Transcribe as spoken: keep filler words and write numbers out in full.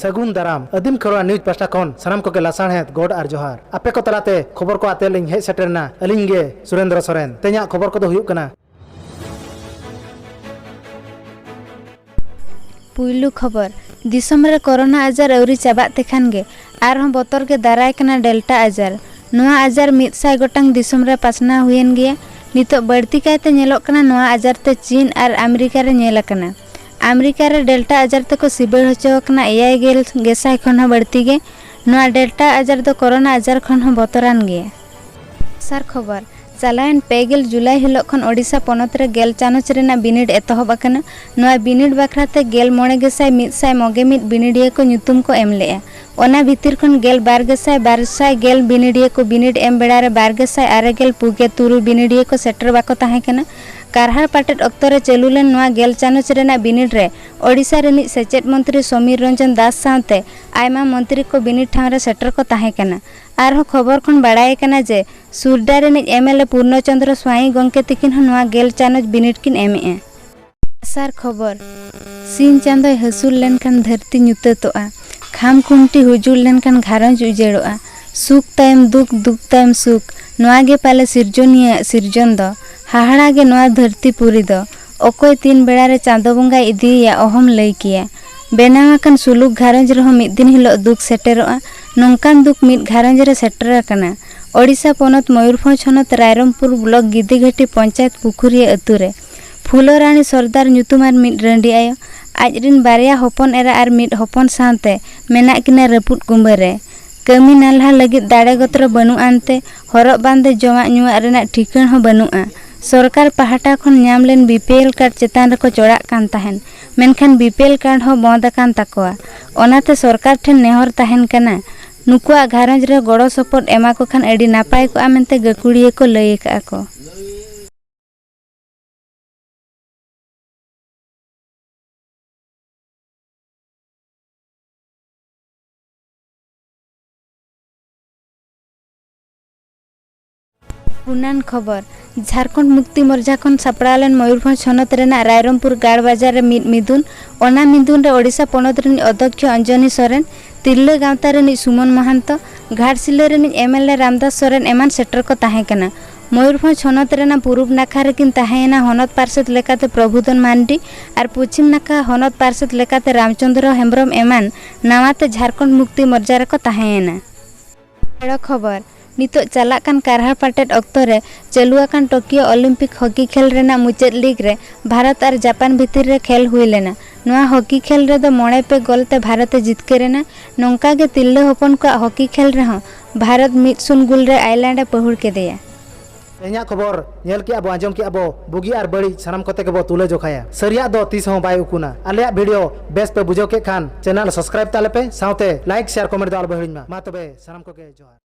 ᱥᱟᱹᱜᱩᱱ ᱫᱟᱨᱟᱢ᱾ ᱟᱹᱫᱤᱢ ᱠᱷᱮᱨᱣᱟᱲ ᱱᱤᱭᱩᱡᱽ ᱯᱟᱦᱴᱟ ᱠᱷᱚᱱ ᱥᱟᱱᱟᱢ ᱠᱚᱜᱮ ᱞᱟᱥᱟᱲᱦᱮᱫ ᱜᱚᱰ ᱟᱨ ᱡᱚᱦᱟᱨ᱾ ᱟᱯᱮ ᱠᱚ ᱛᱟᱞᱟᱛᱮ ᱠᱷᱚᱵᱚᱨ ᱠᱚ ᱟᱛᱮ ᱞᱤᱧ ᱦᱮᱡ ᱥᱮᱴᱮᱨ ᱮᱱᱟ ᱟᱹᱞᱤᱧ ᱜᱮ ᱥᱩᱨᱮᱱᱫᱨᱚ ᱥᱚᱨᱮᱱ᱾ ᱛᱮᱦᱮᱧᱟᱜ ᱠᱷᱚᱵᱚᱨ ᱠᱚᱫᱚ ᱦᱩᱭᱩᱜ ᱠᱟᱱᱟ᱾ ᱯᱩᱭᱞᱩ ᱠᱷᱚᱵᱚᱨ, ᱫᱤᱥᱚᱢ ᱨᱮ ᱠᱳᱨᱳᱱᱟ ᱟᱡᱟᱨ ᱟᱹᱣᱨᱤ ᱪᱟᱵᱟᱜ ᱛᱮᱠᱷᱟᱱ ᱜᱮ ᱟᱨᱦᱚᱸ ᱵᱚᱛᱚᱨ ᱜᱮ ᱫᱟᱨᱟᱭ ᱠᱟᱱᱟ ᱰᱮᱞᱴᱟ ᱟᱡᱟᱨ᱾ ᱱᱚᱣᱟ ᱟᱡᱟᱨ ᱢᱤᱫ ᱥᱟᱭ ᱜᱚᱴᱟᱝ ᱫᱤᱥᱚᱢ ᱨᱮ ᱯᱟᱥᱱᱟᱣ ᱦᱩᱭᱮᱱ ᱜᱮᱭᱟ᱾ ᱱᱤᱛᱚᱜ ᱵᱟᱹᱲᱛᱤ ᱠᱟᱭᱛᱮ ᱧᱮᱞᱚᱜ ᱠᱟᱱᱟ ᱱᱚᱣᱟ ᱟᱡᱟᱨ ᱛᱮ ᱪᱤᱱ ᱟᱨ ᱟᱢᱮᱨᱤᱠᱟ ᱨᱮ ᱧᱮᱞ ᱟᱠᱟᱱᱟ᱾ ᱟᱢᱮᱨᱤᱠᱟ ᱨᱮ ᱰᱮᱞᱴᱟ ᱟᱡᱟᱨ ᱛᱮᱠᱚ ᱥᱤᱵᱟᱹᱲ ᱦᱚᱪᱚ ᱟᱠᱟᱱᱟ ᱮᱭᱟᱭ ᱜᱮᱞ ᱜᱮᱥᱟᱭ ᱠᱷᱚᱱ ᱦᱚᱸ ᱵᱟᱹᱲᱛᱤ ᱜᱮ᱾ ᱱᱚᱣᱟ ᱰᱮᱞᱴᱟ ᱟᱡᱟᱨ ᱫᱚ ᱠᱳᱨᱳᱱᱟ ᱟᱡᱟᱨ ᱠᱷᱚᱱ ᱦᱚᱸ ᱵᱚᱛᱚᱨᱟᱱ ᱜᱮᱭᱟ᱾ ᱫᱚᱥᱟᱨ ᱠᱷᱚᱵᱚᱨ, ᱪᱟᱞᱟᱣᱮᱱ ᱯᱮ ᱜᱮᱞ ᱡᱩᱞᱟᱭ ᱦᱤᱞᱳᱜ ᱠᱷᱚᱱ ᱳᱰᱤᱥᱟ ᱯᱚᱱᱚᱛ ᱨᱮ ᱜᱮᱞ ᱪᱟᱱᱟᱪ ᱨᱮᱱᱟᱜ ᱵᱤᱱᱤᱰ ᱮᱛᱚᱦᱚᱵ ᱟᱠᱟᱱᱟ᱾ ᱱᱚᱣᱟ ᱵᱤᱱᱤᱰ ᱵᱟᱠᱷᱨᱟ ᱛᱮ ᱜᱮᱞ ᱢᱚᱬᱮ ᱜᱮᱥᱟᱭ ᱢᱤᱫ ᱥᱟᱭ ᱢᱚᱜᱮ ᱢᱤᱫ ᱵᱤᱱᱤᱰᱤᱭᱟᱹ ᱠᱚ ᱧᱩᱛᱩᱢ ᱠᱚ ᱮᱢ ᱞᱮᱫᱼᱟ᱾ ᱚᱱᱟ ᱵᱷᱤᱛᱤᱨ ᱠᱷᱚᱱ ᱜᱮᱞ ᱵᱟᱨ ᱜᱮᱥᱟᱭ ᱵᱟᱨ ᱥᱟᱭ ᱜᱮᱞ ᱵᱤᱱᱤᱰᱤᱭᱟᱹ ᱠᱚ ᱵᱤᱱᱤᱰ ᱮᱢ ᱵᱮᱲᱟ ᱨᱮ ᱵᱟᱨ ᱜᱮᱥᱟᱭ ᱟᱨᱮ ᱜᱮᱞ ᱯᱩᱜᱮ ᱛᱩᱨᱩᱭ ᱵᱤᱱᱤᱰᱤᱭᱟᱹ ᱠᱚ ᱥᱮᱴᱮᱨ ᱵᱟᱠᱚ ᱛᱟᱦᱮᱸ ᱠᱟᱱᱟ᱾ ᱠᱟᱨᱦᱟᱲ ᱯᱟᱴᱮᱫ ᱚᱠᱛᱚ ᱨᱮ ᱪᱟᱹᱞᱩ ᱞᱮᱱ ᱱᱚᱣᱟ ᱜᱮᱞ ᱪᱟᱱᱟᱪ ᱨᱮᱱᱟᱜ ᱵᱤᱱᱤᱰ ᱨᱮ ᱳᱰᱤᱥᱟ ᱨᱤᱱᱤᱡ ᱥᱮᱪᱮᱫ ᱢᱚᱱᱛᱨᱤ ᱥᱚᱢᱤᱨ ᱨᱚᱧᱡᱚᱱ ᱫᱟᱥ ᱥᱟᱶᱛᱮ ᱟᱭᱢᱟ ᱢᱚᱱᱛᱨᱤ ᱠᱚ ᱵᱤᱱᱤᱰ ᱴᱷᱟᱶ ᱨᱮ ᱥᱮᱴᱮᱨ ᱠᱚ ᱛᱟᱦᱮᱸ ᱠᱟᱱᱟ᱾ ᱟᱨᱦᱚᱸ ᱠᱷᱚᱵᱚᱨ ᱠᱷᱚᱱ ᱵᱟᱲᱟᱭ ᱠᱟᱱᱟ ᱡᱮ ᱥᱩᱨᱰᱟ ᱨᱤᱱᱤᱡ ᱮᱢ ᱮᱞ ᱮ ᱯᱩᱨᱱᱚ ᱪᱚᱸᱫᱽᱨᱚ ᱥᱣᱟᱭᱤ ᱜᱚᱢᱠᱮ ᱛᱤᱠᱤᱱ ᱦᱚᱸ ᱱᱚᱣᱟ ᱜᱮᱞ ᱪᱟᱱᱟᱪ ᱵᱤᱱᱤᱰ ᱠᱤᱱ ᱮᱢᱮᱜᱼᱟ᱾ ᱫᱚᱥᱟᱨ ᱠᱷᱚᱵᱚᱨ, ᱥᱤᱧ ᱪᱟᱸᱫᱚᱭ ᱦᱟᱹᱥᱩᱨ ᱞᱮᱱᱠᱷᱟᱱ ᱫᱷᱟᱹᱨᱛᱤ ᱧᱩᱛᱟᱹᱛᱚᱜᱼᱟ, ᱠᱷᱟᱢ ᱠᱷᱩᱱᱴᱤ ᱦᱩᱡᱩᱲ ᱞᱮᱱᱠᱷᱟᱱ ᱜᱷᱟᱨᱚᱸᱡᱽ ᱩᱡᱟᱹᱲᱚᱜᱼᱟ, ᱥᱩᱠ ᱛᱟᱭᱚᱢ ᱫᱩᱠ, ᱫᱩᱠ ᱛᱟᱭᱚᱢ ᱥᱩᱠ, ᱱᱚᱣᱟ ᱜᱮ ᱯᱟᱞᱮ ᱥᱤᱨᱡᱚᱱᱤᱭᱟᱹᱣᱟᱜ ᱥᱤᱨᱡᱚᱱ ᱫᱚ᱾ ᱦᱟᱦᱟᱲᱟ ᱜᱮ ᱱᱚᱣᱟ ᱫᱷᱟᱹᱨᱛᱤ ᱯᱩᱨᱤ ᱫᱚ, ᱚᱠᱚᱭ ᱛᱤᱱ ᱵᱮᱲᱟ ᱨᱮ ᱪᱟᱸᱫᱚ ᱵᱚᱸᱜᱟᱭ ᱤᱫᱤᱭᱮᱭᱟ ᱚᱦᱚᱢ ᱞᱟᱹᱭ ᱠᱮᱭᱟ᱾ ᱵᱮᱱᱟᱣ ᱟᱠᱟᱱ ᱥᱩᱞᱩᱠ ᱜᱷᱟᱨᱚᱸᱡᱽ ᱨᱮᱦᱚᱸ ᱢᱤᱫ ᱫᱤᱱ ᱦᱤᱞᱳᱜ ᱫᱩᱠ ᱥᱮᱴᱮᱨᱚᱜᱼᱟ᱾ ᱱᱚᱝᱠᱟᱱ ᱫᱩᱠ ᱢᱤᱫ ᱜᱷᱟᱨᱚᱸᱡᱽ ᱨᱮ ᱥᱮᱴᱮᱨ ᱟᱠᱟᱱᱟ ᱳᱰᱤᱥᱟ ᱯᱚᱱᱚᱛ ᱢᱚᱭᱩᱨᱵᱷᱚᱸᱡᱽ ᱦᱚᱱᱚᱛ ᱨᱟᱭᱨᱚᱝᱯᱩᱨ ᱵᱞᱚᱠ ᱜᱤᱫᱤᱜᱷᱟᱹᱴᱤ ᱯᱚᱧᱪᱟᱭᱮᱛ ᱯᱩᱠᱷᱩᱨᱤᱭᱟᱹ ᱟᱹᱛᱩ ᱨᱮ᱾ ᱯᱷᱩᱞᱳ ᱨᱟᱱᱤ ᱥᱚᱨᱫᱟᱨ ᱧᱩᱛᱩᱢᱟᱱ ᱢᱤᱫ ᱨᱟᱺᱰᱤ ᱟᱭᱳ, ᱟᱡ ᱨᱤᱱ ᱵᱟᱨᱭᱟ ᱦᱚᱯᱚᱱ ᱮᱨᱟ ᱟᱨ ᱢᱤᱫ ᱦᱚᱯᱚᱱ ᱥᱟᱶᱛᱮ ᱢᱮᱱᱟᱜ ᱠᱤᱱᱟ ᱨᱟᱹᱯᱩᱫ ᱠᱩᱸᱵᱟᱹ ᱨᱮ᱾ ᱠᱟᱹᱢᱤ ᱱᱟᱞᱦᱟ ᱞᱟᱹᱜᱤᱫ ᱫᱟᱲᱮ ᱜᱚᱛᱨᱚ ᱵᱟᱹᱱᱩᱜ ᱟᱱᱛᱮ ᱦᱚᱨᱚᱜ ᱵᱟᱸᱫᱮ, ᱡᱚᱢᱟᱜ ᱧᱩᱣᱟᱜ ᱨᱮᱱᱟᱜ ᱴᱷᱤᱠᱟᱹᱬ ᱦᱚᱸ ᱵᱟᱹᱱᱩᱜᱼᱟ᱾ ᱥᱚᱨᱠᱟᱨ ᱯᱟᱦᱴᱟ ᱠᱷᱚᱱ ᱧᱟᱢ ᱞᱮᱱ ᱵᱤ ᱯᱤ ᱮᱞ ᱠᱟᱨᱰ ᱪᱮᱛᱟᱱ ᱨᱮᱠᱚ ᱪᱚᱲᱟᱜ ᱠᱟᱱ ᱛᱟᱦᱮᱸᱱ, ᱢᱮᱱᱠᱷᱟᱱ ᱵᱤ ᱯᱤ ᱮᱞ ᱠᱟᱨᱰ ᱦᱚᱸ ᱵᱚᱸᱫᱽ ᱟᱠᱟᱱ ᱛᱟᱠᱚᱣᱟ᱾ ᱚᱱᱟᱛᱮ ᱥᱚᱨᱠᱟᱨ ᱴᱷᱮᱱ ᱱᱮᱦᱚᱨ ᱛᱟᱦᱮᱸᱱ ᱠᱟᱱᱟ, ᱱᱩᱠᱩᱣᱟᱜ ᱜᱷᱟᱨᱚᱸᱡᱽ ᱨᱮ ᱜᱚᱲᱚ ᱥᱚᱯᱚᱦᱚᱫ ᱮᱢᱟ ᱠᱚ ᱠᱷᱟᱱ ᱟᱹᱰᱤ ᱱᱟᱯᱟᱭ ᱠᱚᱜᱼᱟ ᱢᱮᱱᱛᱮ ᱜᱟᱹᱠᱷᱩᱲᱤᱭᱟᱹ ᱠᱚ ᱞᱟᱹᱭ ᱟᱠᱟᱫᱼᱟ ᱠᱚ᱾ ᱯᱩᱱᱟᱱ ᱠᱷᱚᱵᱚᱨ᱾ ᱡᱷᱟᱨᱠᱷᱚᱸᱰ ᱢᱩᱠᱛᱤ ᱢᱚᱨᱪᱟ ᱠᱷᱚᱱ ᱥᱟᱯᱲᱟᱣ ᱞᱮᱱ ᱢᱚᱭᱩᱨᱵᱷᱚᱸᱡᱽ ᱦᱚᱱᱚᱛ ᱨᱮᱱᱟᱜ ᱨᱟᱭᱨᱚᱝᱯᱩᱨ ᱜᱟᱲ ᱵᱟᱡᱟᱨ ᱨᱮ ᱢᱤᱫ ᱢᱤᱫᱩᱱ᱾ ᱚᱱᱟ ᱢᱤᱫᱩᱱ ᱨᱮ ᱳᱰᱤᱥᱟ ᱯᱚᱱᱚᱛ ᱨᱤᱱᱤᱡ ᱚᱫᱽᱫᱚᱠᱷᱭᱚ ᱚᱧᱡᱚᱱᱤ ᱥᱚᱨᱮᱱ, ᱛᱤᱨᱞᱟᱹ ᱜᱟᱶᱛᱟ ᱨᱤᱱᱤᱡ ᱥᱩᱢᱚᱱ ᱢᱚᱦᱟᱱᱛᱚ, ᱜᱷᱟᱴᱥᱤᱞᱟᱹ ᱨᱤᱱᱤᱡ M L A Ramdas Soren ᱮᱢᱟᱱ ᱥᱮᱴᱮᱨ ᱠᱚ ᱛᱟᱦᱮᱸ ᱠᱟᱱᱟ᱾ ᱢᱚᱭᱩᱨᱵᱷᱚᱸᱡᱽ ᱦᱚᱱᱚᱛ ᱨᱮᱱᱟᱜ ᱯᱩᱨᱩᱵ ᱱᱟᱠᱷᱟ ᱨᱮᱠᱤᱱ ᱛᱟᱦᱮᱸᱭᱮᱱᱟ ᱦᱚᱱᱚᱛ ᱯᱟᱨᱥᱮᱛ ᱞᱮᱠᱟᱛᱮ ᱯᱨᱚᱵᱷᱩᱫᱷᱚᱱ ᱢᱟᱱᱰᱤ ᱟᱨ ᱯᱚᱪᱷᱤᱢ ᱱᱟᱠᱷᱟ ᱦᱚᱱᱚᱛ ᱯᱟᱨᱥᱮᱛ ᱞᱮᱠᱟᱛᱮ ᱨᱟᱢᱪᱚᱸᱫᱽᱨᱚ ᱦᱮᱢᱵᱽᱨᱚᱢ ᱮᱢᱟᱱ ᱱᱟᱣᱟᱛᱮ ᱡᱷᱟᱨᱠᱷᱚᱸᱰ ᱢᱩᱠᱛᱤ ᱢᱚᱨᱪᱟ ᱨᱮᱠᱚ ᱛᱟᱦᱮᱸᱭᱮᱱᱟ᱾ ᱵᱚᱲᱚ ᱠᱷᱚᱵᱚᱨ᱾ ᱱᱤᱛᱚᱜ ᱪᱟᱞᱟᱜ ᱠᱟᱱ ᱠᱟᱨᱦᱟᱲ ᱯᱟᱴᱮᱫ ᱚᱠᱛᱚ ᱨᱮ ᱪᱟᱹᱞᱩ ᱟᱠᱟᱱ ᱴᱳᱠᱤᱭᱳ ᱚᱞᱤᱢᱯᱤᱠ ᱦᱚᱠᱤ ᱠᱷᱮᱞ ᱨᱮᱱᱟᱜ ᱢᱩᱪᱟᱹᱫ ᱞᱤᱜᱽ ᱨᱮ ᱵᱷᱟᱨᱚᱛ ᱟᱨ ᱡᱟᱯᱟᱱ ᱵᱷᱤᱛᱤᱨ ᱨᱮ ᱠᱷᱮᱞ ᱦᱩᱭ ᱞᱮᱱᱟ᱾ ᱱᱚᱣᱟ ᱦᱚᱠᱤ ᱠᱷᱮᱞ ᱨᱮᱫᱚ ᱢᱚᱬᱮ ᱯᱮ ᱜᱳᱞ ᱛᱮ ᱵᱷᱟᱨᱚᱛ ᱮ ᱡᱤᱛᱠᱟᱹᱨ ᱮᱱᱟ᱾ ᱱᱚᱝᱠᱟ ᱜᱮ ᱛᱤᱨᱞᱟᱹ ᱦᱚᱯᱚᱱ ᱠᱚᱣᱟᱜ ᱦᱚᱠᱤ ᱠᱷᱮᱞ ᱨᱮᱦᱚᱸ ᱵᱷᱟᱨᱚᱛ ᱢᱤᱫ ᱥᱩᱱ ᱜᱳᱞ ᱨᱮ ᱟᱭᱞᱮᱱᱰ ᱮ ᱯᱟᱹᱦᱩᱲ ᱠᱮᱫᱮᱭᱟ᱾ ᱛᱮᱦᱮᱧᱟᱜ ᱠᱷᱚᱵᱚᱨ ᱧᱮᱞ ᱠᱮᱜᱼᱟ ᱵᱚ, ᱟᱸᱡᱚᱢ ᱠᱮᱜᱼᱟ ᱵᱚ, ᱵᱩᱜᱤ ᱟᱨ ᱵᱟᱹᱲᱤᱡ ᱥᱟᱱᱟᱢ ᱠᱚᱛᱮ ᱜᱮᱵᱚ ᱛᱩᱞᱟᱹ ᱡᱚᱠᱷᱟᱭᱟ᱾ ᱥᱟᱹᱨᱤᱭᱟᱜ ᱫᱚ ᱛᱤᱥ ᱦᱚᱸ ᱵᱟᱭ ᱩᱠᱩᱱᱟ᱾ ᱟᱞᱮᱭᱟᱜ ᱵᱷᱤᱰᱤᱭᱳ ᱵᱮᱥ ᱯᱮ ᱵᱩᱡᱷᱟᱹᱣ ᱠᱮᱫ ᱠᱷᱟᱱ ᱪᱮᱱᱮᱞ ᱥᱟᱵᱥᱠᱨᱟᱭᱤᱵ ᱛᱟᱞᱮ ᱯᱮ, ᱥᱟᱶᱛᱮ ᱞᱟᱭᱤᱠ, ᱥᱮᱭᱟᱨ, ᱠᱚᱢᱮᱱᱴ ᱫᱚ ᱟᱞᱚ ᱯᱮ ᱦᱤᱲᱤᱧ ᱢᱟ᱾ ᱢᱟ ᱛᱚᱵᱮ ᱥᱟᱱᱟᱢ ᱠᱚᱜᱮ ᱡᱚᱦᱟᱨ᱾